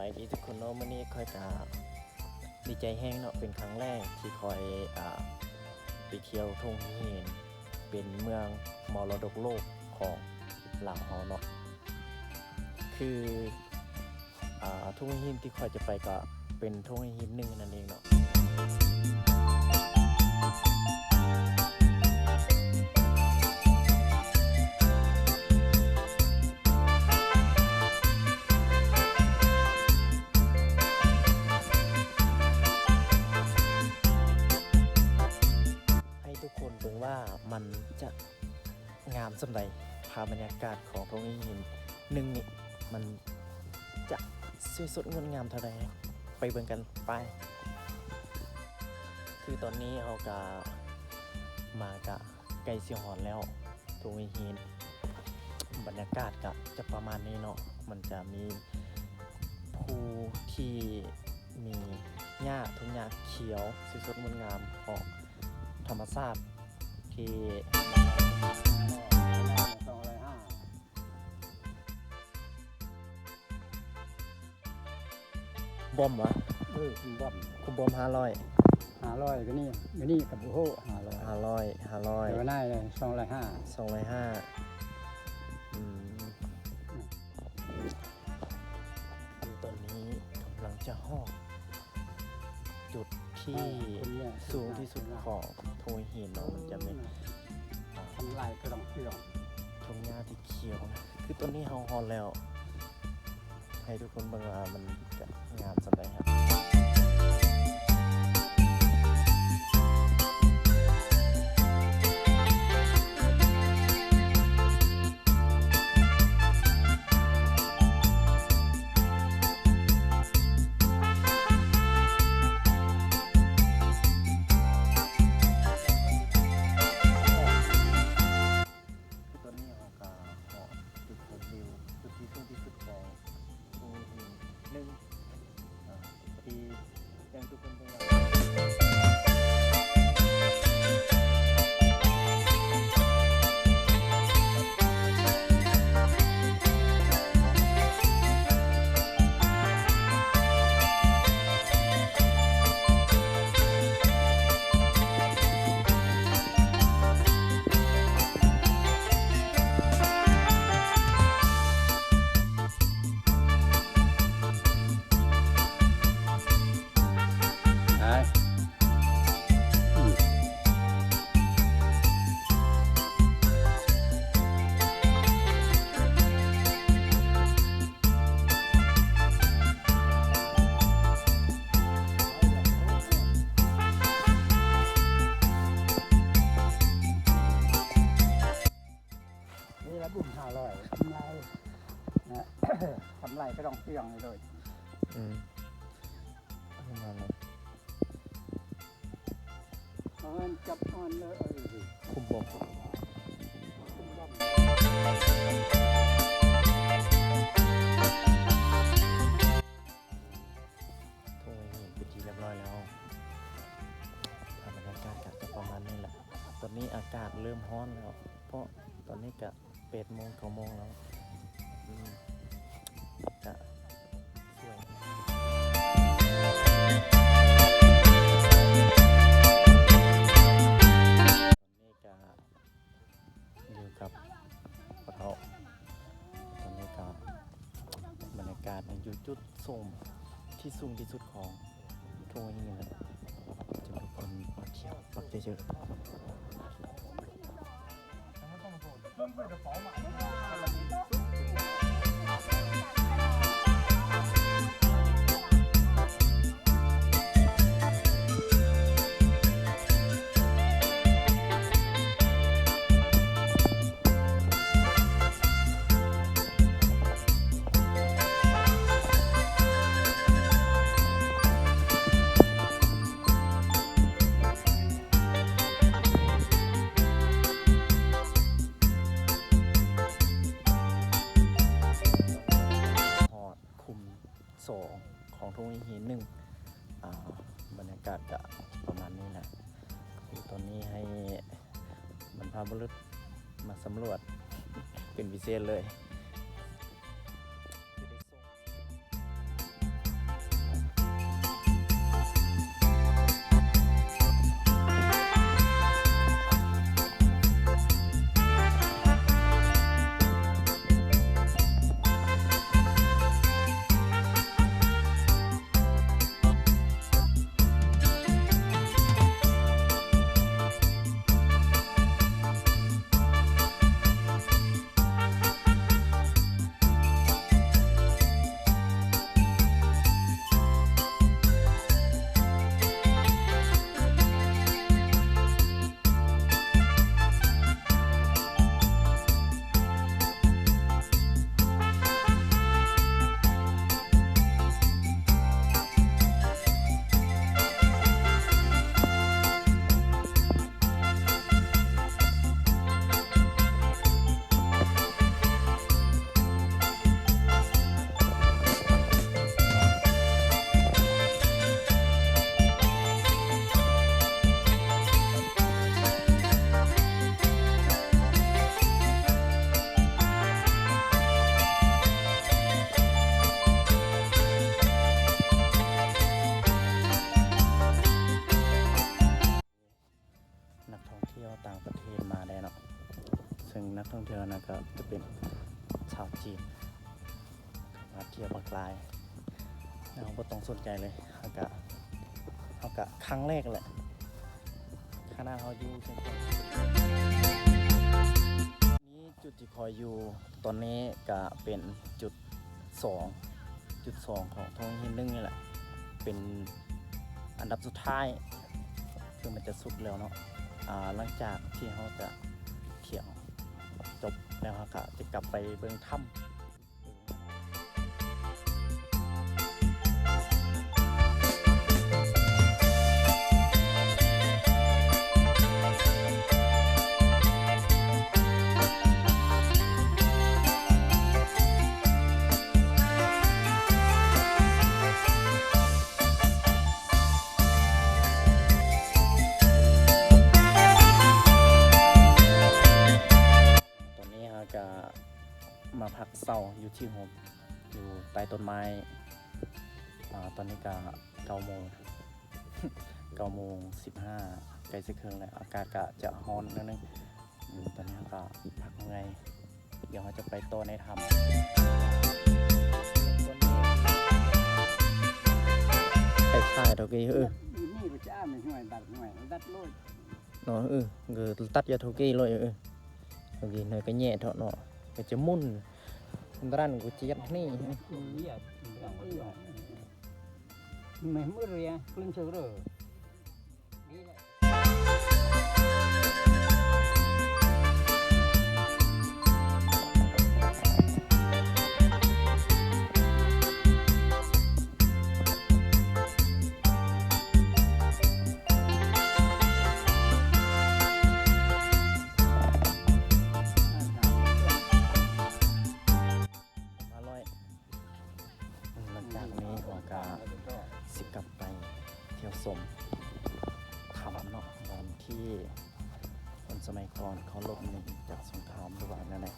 ສະບາຍດີທຸກຄົນເນາະ, ມື້ນີ້ຂ້ອຍກະດີໃຈແຮງເນາະ, ເປັນຄັ້ງແລກທີ່ຂ້ອຍ ອ່າ ໄປທ່ຽວທົ່ງຫີນ ເປັນເມືອງມໍລະດົກໂລກຂອງລາວເຮົາເນາະ. ຄື ອ່າ ທົ່ງຫີນທີ່ຂ້ອຍຈະໄປກະເປັນທົ່ງຫີນໜຶ່ງນັ້ນເອງເນາະ. ໃຫ້ທຸກຄົນເບິ່ງວ່າມັນຈະງາມສ່ຳໃດ, ພາບບັນຍາກາດຂອງທົ່ງຫີນໜຶ່ງນີ້ ມັນຈະສວຍສົດງົດງາມເທົ່າໃດ, ໄປເບິ່ງກັນໄປ. ຄືຕອນນີ້ເຮົາກະມາກະ ໃກ້ຊິຮອດແລ້ວ ທົ່ງຫີນ. ບັນຍາກາດກະຈະປະມານນີ້ເນາະ, ມັນຈະມີພູທີ່ມີຫຍ້າ ທົ່ງຫຍ້າຂຽວ ສວຍສົດງົດງາມຂອງທຳມະຊາດທີ່ ບອມຫວາ? ເອີ ຄຸມບອມ ຄຸມບອມຫ້າຮ້ອຍ ຫ້າຮ້ອຍ ກະນີ້ ກະນີ້ກະບໍ່ຮູ້ ຫ້າຮ້ອຍ ຫ້າຮ້ອຍ ຫ້າຮ້ອຍ ແຕ່ວ່ານາຍສອງຮ້ອຍຫ້າ ສອງຮ້ອຍຫ້າ. ອືມ ອືມ ຄືຕອນນີ້ກຳລັງຈະຮອດຈຸດທີ່ສູງທີ່ສຸດຂອງທົ່ງຫີນເນາະ, ມັນຈະເປັນ ອືມ ອ່າ ທຳລາຍກະດອງເຄື່ອງ ທົ່ງຫຍ້າທີ່ຂຽວ. ຄືຕອນນີ້ເຮົາຮອດແລ້ວ ໃຫ້ທຸກຄົນເບິ່ງວ່າມັນຈະງາມສ່ຳໃດ. ຄືຕອນນີ້ເຮົາກະຮອດຈຸດຊົມວິວ ຈຸດທີ່ສູງທີ່ສຸດຂອງພູຫີນໜຶ່ງ ອາ ທີ່ແຈ້ງທຸກຄົນເບິ່ງວ່າ ນີ້ລະບຸນຫ້າຮ້ອຍ ທຳລາຍ ທຳລາຍກະດອງເຄື່ອງເລີຍ. ອືມ ປະມານນັ້ນ. ເອົາອັນຈັບອ່ອນເລີຍ ເອີ ຄຸມບໍ່? ທົ່ງຫີນເປັນທີ່ຮຽບຮ້ອຍແລ້ວ. ພາບບັນຍາກາດກະຈະປະມານນີ້ແຫຼະ. ຕອນນີ້ອາກາດເລີ່ມຮ້ອນແລ້ວ ເພາະຕອນນີ້ກະ ແປດໂມງ ເກົ້າໂມງແລ້ວ. ອືມ ກະສວຍ. ນີ້ກະຢູ່ກັບພໍ່ເຖົ້າ. ຕອນນີ້ກະບັນຍາກາດຢູ່ຈຸດຊົມທີ່ສູງທີ່ສຸດຂອງ ທົ່ງຫີນ ຈະມີຄົນມາທ່ຽວບັກເຈີ. ຮອດ ຄຸ້ມສອງຂອງທົ່ງຫີນໜຶ່ງ. ອ່າ ບັນຍາກາດກະປະມານນີ້ແຫຼະ. ຄືຕອນນີ້ໃຫ້ບັນພະບຸລຸດມາສຳຫຼວດເປັນພິເສດເລີຍ. ຈະໄດ້ສົ່ງ ອັນນັ້ນກໍຈະເປັນຊາວຈີນ ມາທ່ຽວບັກຫຼາຍ ເຮົາບໍ່ຕ້ອງສົນໃຈເລີຍ ເຮົາກະ ເຮົາກະຄັ້ງແລກແຫຼະ ຂະໜາດເຮົາຢູ່ຊຽງຂວາງ. ນີ້ຈຸດທີ່ຂ້ອຍຢູ່ຕອນນີ້ກະເປັນຈຸດສອງ ຈຸດສອງຂອງທົ່ງຫີນໜຶ່ງນີ້ແຫຼະ ເປັນອັນດັບສຸດທ້າຍ ຄືມັນຈະສຸດແລ້ວເນາະ ອາ ຫຼັງຈາກທີ່ເຮົາຈະທ່ຽວຈົບແລ້ວ ເຮົາກະຈະກັບໄປເບິ່ງຖ້ຳ. ຕອນນີ້ເຮົາກະມາພັກເຊົາຢູ່ທີ່ໂຮມ ຢູ່ໃຕ້ຕົ້ນໄມ້ ອາ ຕອນນີ້ກະເກົ້າໂມງ ເກົ້າໂມງສິບຫ້າ ໃກ້ຊິເຄິ່ງແລ້ວ ອາກາດກະຈະຮ້ອນໜ້ອຍໜຶ່ງ. ອືມ ຕອນນີ້ເຮົາກະພັກເມື່ອຍ ດຽວເຮົາຈະໄປຕໍ່ໃນຖ້ຳ ໄປຖ່າຍເທົ່າກີ້ ເອີ ນີ້ກໍຈະອ້າມໃຫ້ຫ້ວຍ ຕັດຫ້ວຍ ຕັດໂລດ. ເນາະ ເອີ ກໍຕັດຢາເທົ່າກີ້ໂລດ ເອີ ເທົ່າກີ້ນ້ອຍກໍແຍ່ເຖາະເນາະ ກໍຈະໝຸ່ນ ມັນຕະລັນກໍຈະຍັດນີ້ ແມ່ນມື້ເຣຍ ກລຶ້ງເຊີເຣ. ຫ້າຮ້ອຍ ຫຼັງຈາກນີ້ເຮົາກະຊິກັບໄປທ່ຽວຊົມຖ້ຳເນາະ ບ່ອນທີ່ຄົນສະໄໝກ່ອນເຂົາຫຼົບໜີຈາກສົງຄາມ ຫຼືວ່າແນວໃດ.